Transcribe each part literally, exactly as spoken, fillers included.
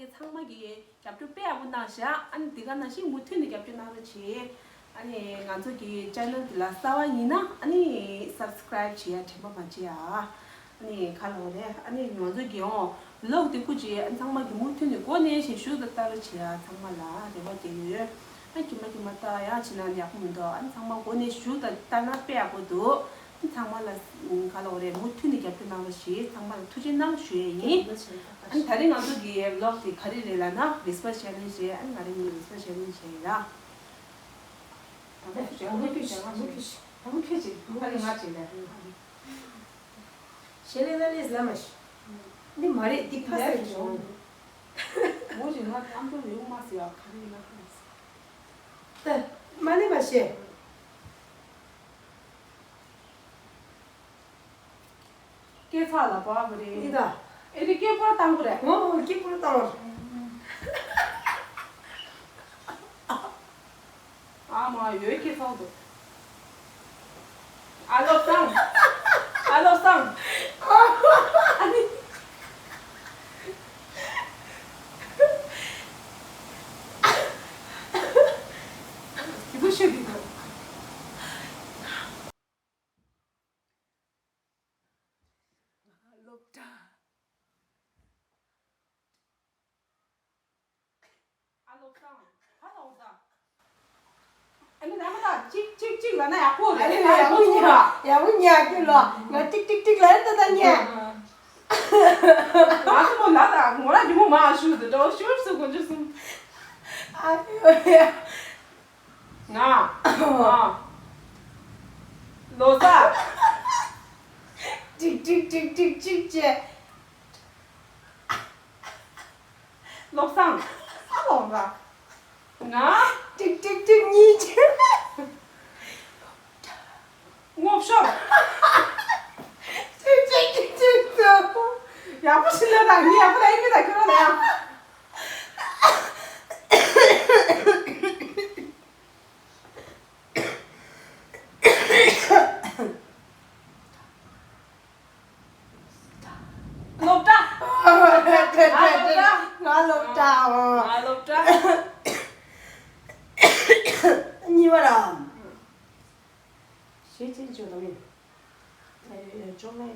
ཚང་མ་གིས་རྒྱབ་སྐྱོར་དཔེ་ཡག་པོ་གནང་ཤག་ཨ་ནི་འདི་ག་ནང་བཞིན་མུ་མཐུད་ནས་རྒྱབ་སྐྱོར་གནང་རོགས་བྱེད། ཨ་ནི་ང་ཚོ་གི་ཅེ་ནལ་འདི་ལ་གསར་པ་ཡིན་ན་ཨ་ནི་སབ་སི་ཀ་རེབ་བྱེད་ཡ་དྲན་པ་མ་བརྗེད་ཨ། ཨ་ནི་ག་ལབ་དགོས་རེད། ཨ་ནི་ང་ཚོ་གི་ཨོ་བི་ལོག་འདི་སྐུ་མཁྱེན། ཨ་ནི་ཚང་མ་གིས་མུ་མཐུད་ནས་འགོ་ནས་བཞིན་ཞུ་དང་ལྟ་རོགས་བྱེད་ཨ། ཚང་མ་ལ་རེ་བ་རྒྱག་ཡོད། ཨ་ནི་གི་མ་གི་མ་ལྟ་ཡ་བྱེད་ན་ཡག་པོ་མི་འདུག་ཨ་ནི་ཚང་མ་འགོ་ནས་ཞུ་དང་ལྟ་ན་དཔེ་ཡག་པོ་འདུག་ཨ་ནི་ཚང་མ་ལ་ག་ལབ་དགོས་རེད། མུ་མཐུད་ནས་རྒྱབ་སྐྱོར་གནང་རོགས་བྱེད། ཚང་མ་ལ་ཐུགས་རྗེ་གནང་ཞུ་ཡས་ཡིན། ཨ་ནི་ད་རེས་ང་ཚོ་གི་བི་ལོག་དེ་ག་རེ་རེད་ལབ་ན་ཝིས་པར་ཆེ་ལེན་ཇི་རེད། ཨ་ནི་ང་རང་གཉིས་ཝིས་པར་ཆེ་ལེན་ཇི་བྱས་ཡིན་ལ། དང་པོ་ཁྱོད་བྱས། ང་ཁྱོད་བྱས། ང་ཁྱོད་བྱས། ང་ཁྱོད་བྱས། ཨ་ནི་ང་བྱས་ལ། ཞལ་ལས་ལ་ལས་ལ་མ་ཤི། འདི་མ་རེད། འདི་ཕ་སེ་རེད། འོ་ཞིག་ང་ཨམ་ཅོག་ཡོང་མ་སི་ཡ་ག་རེ་ཡིན་ན་ཁ་ནས། ད་མ་ནི་མ་ཤེས། སྐེ་ཚགས་ལ་བབ་པ་རེད། འདི་ད། ཨེ་རེད། སྐེ་སྤར་བཏང་གི་རེད། ཨོ་སྐེ་སྤར་བཏང་བ། ཨ་མ་ཡོད་སྐྱེ་ཚོགས་འདུག་ཨ་ལོ་སང་། ཨ་ལོ་སང་། ཨ་ནི། སྐྱིད་པོ་ཤོད་ཀྱི་འདུག་སློབ་གྲྭ། ཨ་ལོ་སང་། ཧ་ལོ་ད། ཨ་ནི་ནམ་ད་ཅིག་ཅིག་ཅིག་ལ་ན་ཡག་པོ་རེད། ཡག་པོ་ཉག་ཡག་པོ་ཉག་གི་ལོ། ང་ཏིག་ཏིག་ཏིག་ལ་ད་ད་ཉག་ང་ཚོ་མོ་ལ་ད་ངོ་ར་ཉི་མོ་མ་ཞུ་དུ་འགྲོ་ཞུ་སུ་གོ་ཅུ་སུ། ཨ་ཡོ་ཡ། ང་། ང་། ལོ་ས། ཏིག་ཏིག་ཏིག་ཏིག་ཅིག་བྱས། བློ་བཟང་། ཨ་ལོ་ར། ང་། ཏིག་ཏིག་ཏིག་གཉིས་ཆེ། ངོ་ཤོར། ཏིག་ཏིག་ཏིག་ཏིག་ཏོ། ཡག་པོ་ཞིག་ལ་དང་ངས་ཡག་པོ་ལ་ཨེ་མི་དང་ཁྱོད་རང་ལ་ཡང་། སློབ་གྲྭ། ང་སློབ་གྲྭ། ང་སློབ་གྲྭ། ང་སློབ་གྲྭ། གཉིས་པ་ར། ཞེས་ཅན་བརྗོད་ལ་མིན། ད་ཡོད་ཡོད་ཅོག་ལེ། ད་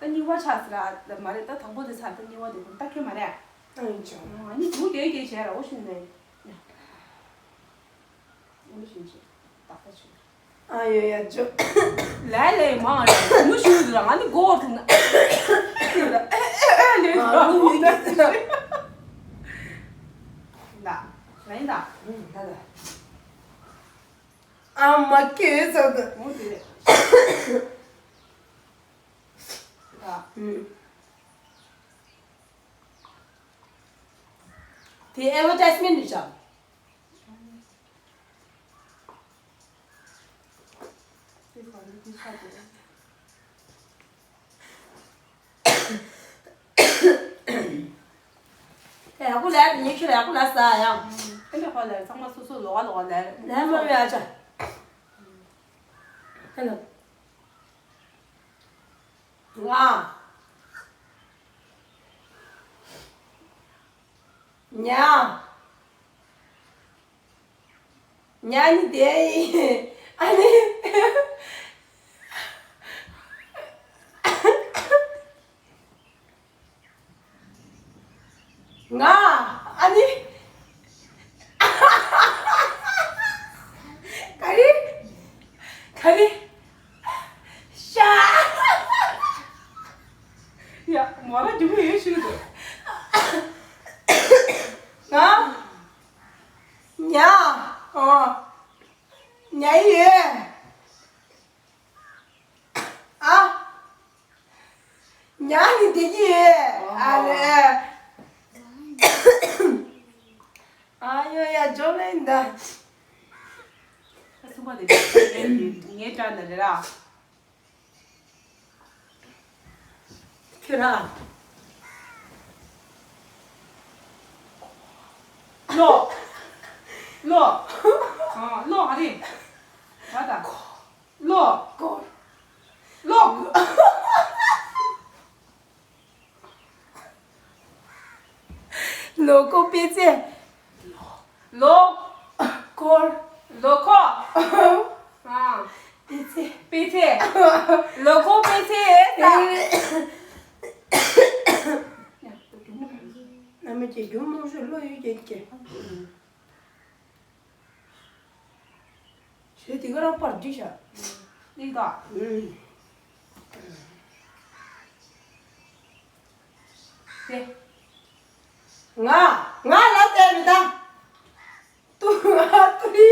གཉིས་པ་ཆགས་ཟེར་ར་མ་རེད། ད་དང་པོ་དེ་ཚར། ད་གཉིས་པ་དེ་ཁོ་ལྟ་མཁན་མ་རེད། ཨ་ཡིན་ཅང་། ཨ་ནི་དུ་དེ་གས་བྱས་ར་འོ་ཞུ་ནས། འོ་ཞུ་ཅི་ད་ལྟ་ཆུ། ཨ་ཡོད་ཡ་ཅོ། ལས་ལས་མང་རེད། མུ་ཞུ་ཟེར་ར་ང་ནི་སྒོ་ཐུག་ན། ཨེ་ཨེ་ཨེ་ལས་ར་འོ་ན། ད་ལས་ད། ད་ད། ཨ་མ་སྐྱེས་ཚོད། འོ་དེ་རེད། ད། དེ་ཨེ་ཌ་ཝར་ཊའི་སི་མེན་ཊི་རེད་ཤག་དེ་ཡག་པོ་ལས་ཉི་ཁྱེར་ཡག་པོ་ལས་ས་ཡང་། ཨེ་འདྲ་ཧ་ལས་ཚང་མ་སོ་སོ་ལོག་ག་ལོག་ག་ལས། ལས་མ་ཡ་ཆ། ཧེ་ལོ། ང་། ཉ། ཉ་ནི་དེ་ཡིན། ཨ་ནི། ང་། ཨ་ནི། ག་རེ། ག་རེ། ཤ། ཡ་མོ་ར་རྒྱུ་མོ་ཡོད་ཞུ་གི་འདུག་ང་། ཉ། ཨོ། ཉ་ཡོད། ཨ། ཉ་ནི་བསྡད་ཀྱི་ཡོད། ཨ་ལེ། ཨ་ཡོ་ཡ་ཇོ་ལེན་ད། ཨ་སུ་མ་དེ་ངའི་ངའི་དྲ་ན་རེ་ར། ཁྱོད་ར། ལོ། ལོ། ཨ་ལོ་ཨ་རེ། ད་ད། ལོ། ཀོ། ལོག་ལོ་ཀོ་པེ་ཙེ། ལོ། ཀོར། ལོ་ཁོ། ཨ། པེ་ཙེ། པེ་ཙེ། ལོ་ཀོ་པེ་ཙེ། ཨ་མ་ཅེ་རྒྱུ་མང་ཤོས་བློ་ཡོད་ཀྱི་ཀྱེ། ཞེས་དེ་ག་རང་པར་བྲིས་ཤག་ཨིན་ད། དེ། ང་། ང་ལ་བལྟས་མི་ད། ཏུ་ང་ཏུ་རི།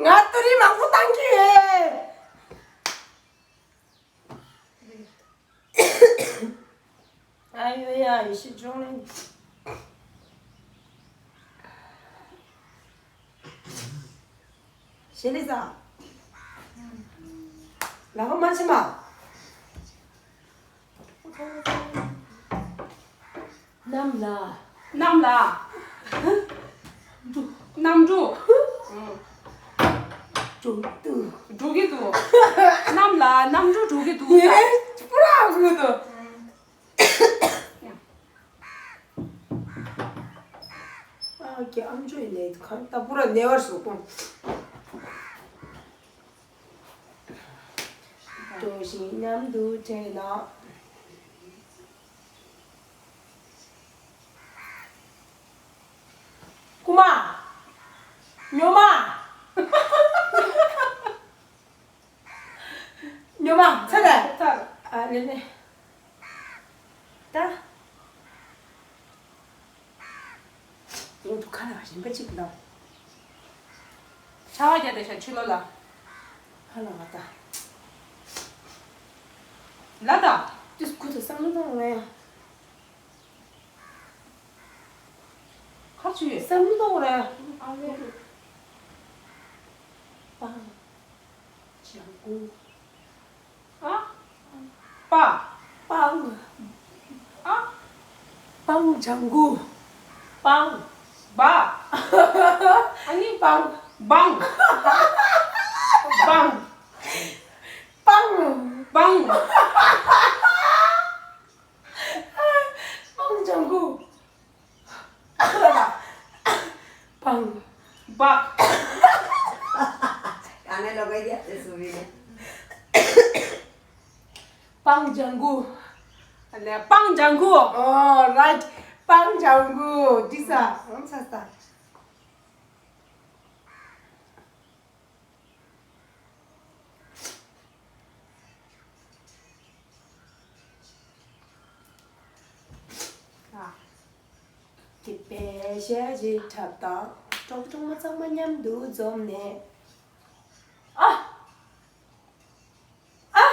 ང་ཏུ་རི་མང་པོ་བཏང་གི་ཡོད། ཨ་ཡོ་ཡ་ཡེ་ཤེས་ཅུང་ལེན། ཞེ་ལི་ས། ལ་ཧོ་མ་ཆེ་མ། གནམ་ལ། གནམ་ལ། གནམ་གྲུ། འགྲོ་འདུག་འགྲོ་གི་འདུག་གནམ་ལ་གནམ་གྲུ་འགྲོ་གི་འདུག་ངས་པུ་ར་གུ་འདུག་ཨ་ཀྱེ་ཨམ་ཅོག་ཡིན་ནའི་གང་ལྟ་བུ་ར་ནེ་བར་སོ་ཀོང་། འགྲོ་ཞིང་མཉམ་དུ་འཕྲད་ན། རྐུ་མ། ཉོ་མ། ཉོ་མ་ཚར་རེད། ཚར། ཨ་ལེ་ལེ། ད། ཡིན་འདུག་ཁ་ལ་རིམ་པ་གཅིག་ལ། ཆར་པ་བརྒྱབ་བསྡད་ཤག་ཕྱི་ལོགས་ལ། ཧ་ལ་བ་ད། ལ་ད། དུས་ཁུ་ཚོ་བསམ་བློ་གཏོང་རེད། ཁ་ཆུ་ཡོད། བསམ་བློ་གཏོང་རེད། ཨ་ལེ། པང་། ལྗང་གུ། ཨ། པ། པང་། ཨ། པང་ལྗང་གུ། པང་། བ། ཨ་ནི་པང་། བང་། བང་། པང་། བང་། པང་ལྗང་གུ། པང་། བག་ག་ནས་ལོག་གི་ཡ་དེ་སུ་བི་ནས། པང་ལྗང་གུ། ལེ་པང་ལྗང་གུ། ཨོ་རའིཊ། པང་ལྗང་གུ་འདི་ས་ཨང་ས་ས། དེ་པའི་ཞལ་གྱི་འཁྲབ་སྟངས། གྲོགས་གྲོགས་མོ་ཚང་མ་མཉམ་དུ་འཛོམས་ནས། ཨ། ཨ།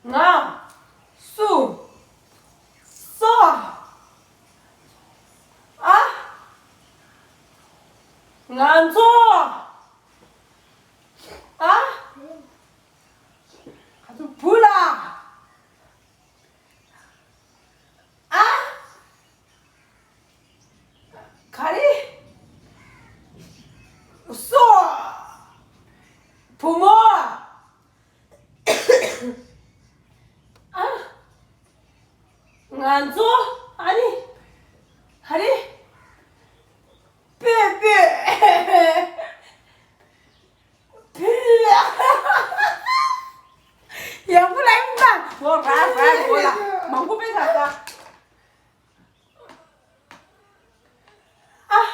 ང་། སུ། སོ། ཨ། ང་ཚོ། ཨ། བུ་ལ། ཨ། ག་རེ། སོ། བུ་མོ། ཨ། ང་ཚོ་ཨ་ནི། ཧ་རེ། པོས་པོས། ཡག་པོ་ལབ་ཡིན་ད། འོ་ར་ར་འོ་ལ། མང་པོ་དཔེ་ཚར་ས། ཨ།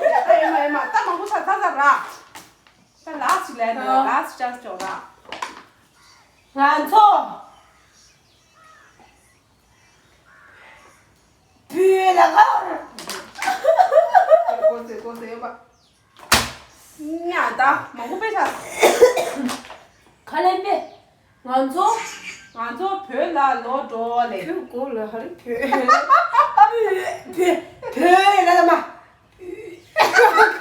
པི། ད་ཡིན་མ་ཡིན་མ་ད་མང་པོ་ཚར་ཚར་ཚར་ར། ད་ལ་སི་ལས་ན་ལ་སི་ཅག་ཅོག་ར། ང་ཚོ། བུ་ལ་ག་བར། ཀོ་སེ་ཀོ་སེ་ཡོད་པ། ཉ་ད་མང་པོ་དཔེ་ཆ། ཁ་ལེན་པས། ང་ཚོ། ང་ཚོ་བོད་ལ་ལོག་འགྲོ་ལེ། བོད་གོ་ལ་ཧ་རི་བོད། བོད་བོད་ལ་ལ་མ། ཁ་ཁ་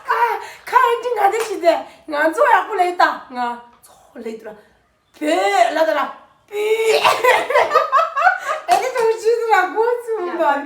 ཁ་ཁ་ཨེ་འདྲི་ང་འདི་ཞིག་དེ་ང་ཚོ་ཡག་པོ་ལེ་ད་ང་ཚོ་ལེ་དུ་ར། བོད་ལ་ད་ར། པི། ཨེ་ནི་ཐུགས་རྗེ་ཆེ་ལ་མགོ་ཚུགས་པ།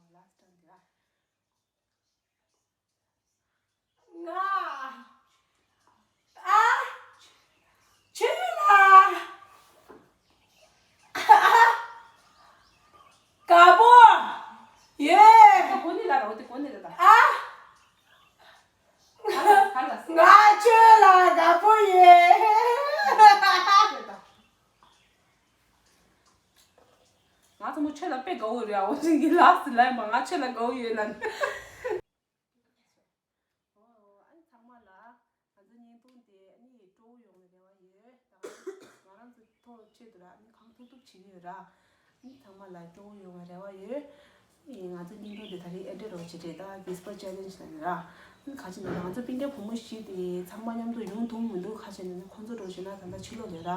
ལ་ལ་སྟོན་དེ་ཨ། ང་། ཨ། ཆི་ལ། ང་ཚང་མ་ཁྱོད་ལ་དཔེ་དགའ་བོ་རེད། ཨ་འོ་ཅིག་གི་ལགས་སུ་ལན་པ་ང་ཁྱོད་ལ་དགའ་བོ་ཡོད་ལན། ཨོ་ཨ་ནི་ཚང་མ་ལ་ང་ཚོ་བརྙན་ཐུང་དེ་ཨ་ནི་སྤྲོ་བོ་ཡོང་བའི་རེ་བ་ཡོད། ད་ང་རང་ཚོ་ཐོག་ཆེད་དུ་ར་ཨ་ནི་གང་ཐུབ་ཐུབ་བྱེད་ཀྱི་ཡོད་ར། ཨ་ནི་ཚང་མ་ལ་སྤྲོ་བོ་ཡོང་བའི་རེ་བ་ཡོད། ཨེ་ང་ཚོ་བརྙན་ཐུང་དེ་ད་རེས་ཨེ་འདྲ་རོགས་བྱེད་རེད། ད་Whisper Challenge ལ་ནི་ར། ཨ་ནི་ཁ་ཆེ་ན་ང་ཚོ་སྤུན་ཀྱག་བུ་མོ་བཞི་དེ་ཚང་མ་མཉམ་དུ་ཡོང་ཐུབ་མི་འདུག་ཁ་ཆེ་ན་ནི་ཁོང་ཚོ་རོགས་བྱེད་ན་ད་ལྟ་ཕྱི་ལོགས་ལས་ར། ཨ་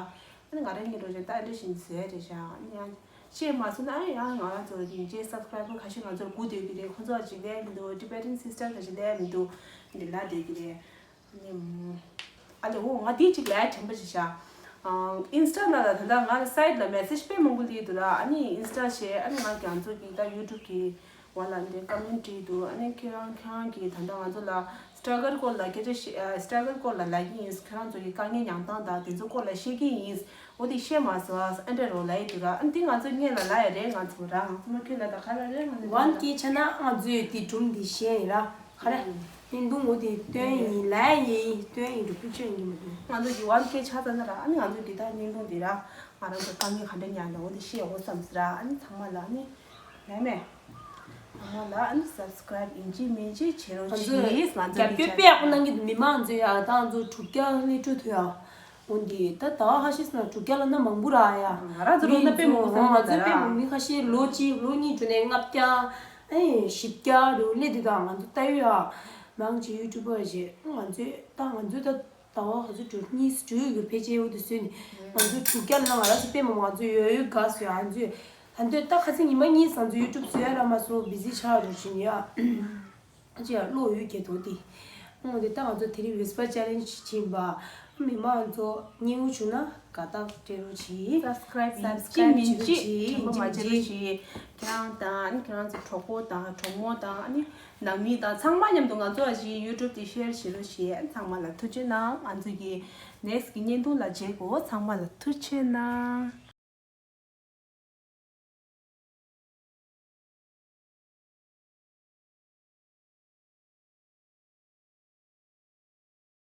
ནི་ང་རང་གཉིས་རོགས་བྱེད་ད་ཨེ་འདྲ་བཞིན་བཟོས་རེད་ཤག་ཨ་ནི་ཡང་། ཤེས་མ་སོང་ན་ཡང་ང་རང་ཚོ་རིན་ཆེན་subscriber ཁ་ཤས་ང་ཚོར་སྒུག་སྡོད་ཀྱི་རེད། ཁོང་ཚོ་ཅིག་ལས་མི་འདུག Tibetan sister ཁ་ཤས་ལས་མི་འདུག་འདི་ལ་སྡོད་ཀྱི་རེད། ཨ་ནི་ཨ་ལེ་འོ་ང་དེ་ཅིག་ལས་དྲན་པ་ཞིག་བཞག Insta ནང་ལ་ད་ལྟ་ང་site ལ་message དཔེ་མང་པོ་སླེབས་འདུག་ལ། ཨ་ནི་Insta བྱས་ཨ་ནི་ང་རང་ཚོ་གི་ད་YouTube གི་བ་ལ་འདི་comment བྲིས་འདུག་ཨ་ནི་ཁྱེད་རང་ཁྱེད་རང་གིས་ད་ལྟ་ང་ཚོ་ལ་struggle སྐོར་ལ་སྐད་ཆ་བཤད་struggle སྐོར་ལ་ལབ་ཀྱི་ཡིན། ཁྱེད་རང་ཚོ་གི་དཀའ་ངལ་མྱངས་སྟངས་དང་དེ་ཚོ་སྐོར་ལ་བཤད་ཀྱི་ཡིན། འོ་དེ་བཤད་མ་སོང་ཨ་འདྲ་རོ་ལ་ཡི་དུ་ར། ཨ་འདི་ང་ཚོ་སྔོན་ལ་ལ་ཡི་རེད། ང་ཚོ་ར་ང་ཚོ་མ་ཁྱོད་ལ་ད་ག་ལ་རེད། ང་ཚོ་one K ཆགས་ན་ང་ཚོས་དེ་སྒྲུང་འདི་བཤད་ཡིན་ར། ག་རེ། བརྙན་ཐུང་འོ་དེ་སྟོན་ཡིན་ལ་ཡི་སྟོན་ཡིན་འགྲོ་ཕུགས་ཆོད་ཡིན་གྱི་མ་འདུག་ང་ཚོ་གི་one K ཆགས་ཙ་ན་ར། ཨ་ནི་ང་ཚོ་གི་ད་བརྙན་ཐུང་འདི་ར་ང་རང་ཚོ་དཀའ་ངལ་ག་འདྲ་མྱངས་ན་འོ་དེ་བཤད་འོ་བསམ་སི་ར། ཨ་ནི་ཚང་མ་ལ་ཨ་ནི་ལས་མེད། ཚང་མ་ལ་ཨ་ནི་subscribe ཡིན་གཅིག་མིན་གཅིག་བྱེད་རོགས་ང་ཚོས་གྱིས། ང་ཚོ་རྒྱབ་སྐྱོར་དཔེ་ཡག་པོ་གནང་གི་འདུག་མི་མང་ཚོས་ཡ་ད་ང་ཚོ་དྲུག་བརྒྱ་སླེབས་འགྲོ་ཐུབ་ཡ། འོ་འདི་ད་ད་ཧ་ཤི་སོང་ན་དྲུག་བརྒྱ་ལ་ན་མང་པོ་ར་ཡ། ང་རང་ཚོ་རོགས་ན་དཔེ་མང་པོ་བསམ་ང་ཚོ་གྱི་དཔེ་མང་མི་ཁ་ཤས་ལོ་གཅིག་ལོ་གཉིས་འགྲོ་ནས་ལྔ་བརྒྱ་ཨེ་བཞི་བརྒྱ་རུ་སླེབས་འདུག་ད་ང་ཚོ་ལྟ་ཡོད་ཡ། མང་ཆེ་YouTuber ཞེས་ང་ཚོས་ད་ང་ཚོས་ད་ད་བ་ང་ཚོ་དྲུག་གཉིས་སུ་དྲུག་ཡོད་གི་ཕལ་ཆེར་འོ་དེ་བཟོས་ནས་ང་ཚོ་དྲུག་བརྒྱ་ལ་ན་ང་རང་ཚོ་དཔེ་མང་ང་ཚོ་ཡོད་ཡོད་དགའ་སོ་ཡ། ང་ཚོས་ད་འདོད་ད་ཁ་སང་ཉི་མ་གཉིས་ང་ཚོ་YouTube བཟོས་ཡ་ར་མ་སོ་བི་ཟི་ཆགས་རུ་བྱིན་ཡ། ཅེས་བློ་ཡོད་ཀྱི་འདུག་སྟེ། འོ་དེ་ལྟ་ང་ཚོ་དེ་རིང་Whisper Challenge བྱིན་པ། མི་མང་ཚོ་སྙིང་བོ་བྱུང་ན་དགའ་རྟགས་སྤྲད་རོགས་གྱིས། Subscribe ཡིན་གཅིག་མིན་གཅིག་དྲན་པ་མ་བརྗེད་རོགས་གྱིས། ཁྱེད་རང་དང་ཨ་ནི་ཁྱེད་རང་ཚོ་གྲོགས་པོ་དང་གྲོགས་མོ་དང་ཨ་ནི་ནང་མི་དང་ཚང་མ་མཉམ་དུ་ང་ཚོ་ཨ་ཞིག་YouTube དེ་share བྱེད་རོགས་གྱིས། ཨ་ནི་ཚང་མ་ལ་ཐུགས་རྗེ་གནང་། ང་ཚོ་གི་next གི་བརྙན་ཐུང་ལ་མཇལ་གོ་ཚང་མ་ལ་ཐུགས་རྗེ་གནང་།